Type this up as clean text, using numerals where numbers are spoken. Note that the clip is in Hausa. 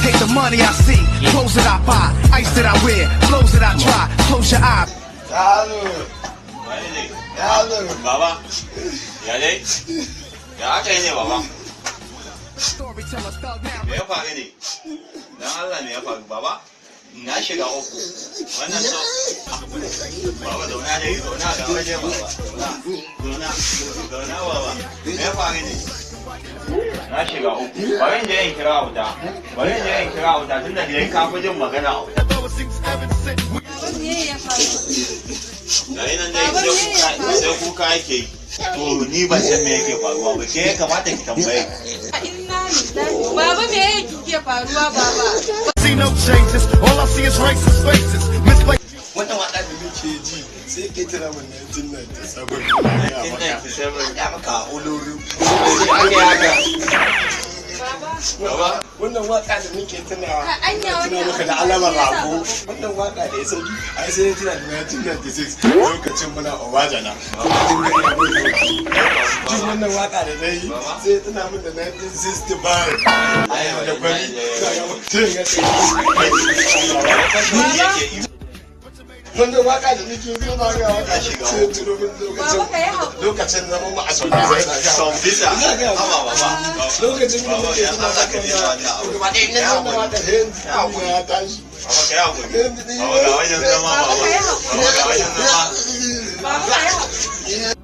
Hate the money I see, clothes that I buy, ice that I wear, flows that I try. Close your eye. Yaro, Wane ne? yaro. Baba, ya dai? Ya aka yi ne, baba? Storyteller, thug now. Me ya faru ne? Dan Allah, me ya faru, baba? Na shiga uku. Wannan so. Baba, zauna dai, zauna ga waje, baba. Zauna, zauna, zauna, baba. Me ya faru ne? Na shiga uku. Bari in je in kira auta. Bari in je in kira auta, tunda dai ka fi jin magana auta. Me ya faru? Gari nan dai sai kuka, sai kuka yake yi. To, ni ban san me yake faruwa ba. Ke ya kamata ki tambaye. Inna lillahi. Baba, me yake ke faruwa, baba? See no changes. All I see is racist faces. Misplaced. Wannan waƙa da muke ji sai ke tuna min 1997. 1997. Ya maka olori. Sai aka yi haka. Baba. Baba. Wannan waka da muke tunawa. Ka anya Tuna wannan maka da abu alamar ya sa rago. baba. Wannan waka da ya sauki. Ai sai ya tuna da 1996, lokacin muna Obajana. Kuma dinga ina bin doki. Jin wannan waka da na yi sai ya tuna min da 1965. Ai, Da kwari. Sai ya ce. Baba, yake yi. Wannan waka da nake yi ba ga waka shiga sai ya tuno min lokacin Baba, ka yi haƙuri. lokacin zaman mu a Sambisa. Sambisa. Ina gaya Haba, baba. Lokacin da Baba, muke ya tuna Allah ka daina wannan abu. Gaba ɗaya na wannan waka sai yanzu ya tashi. Baba, ka yi haƙuri. Baba, ga wajen zama, baba. Baba, ka yi haƙuri. Baba, ga wajen zama. Baba, ka yi haƙuri.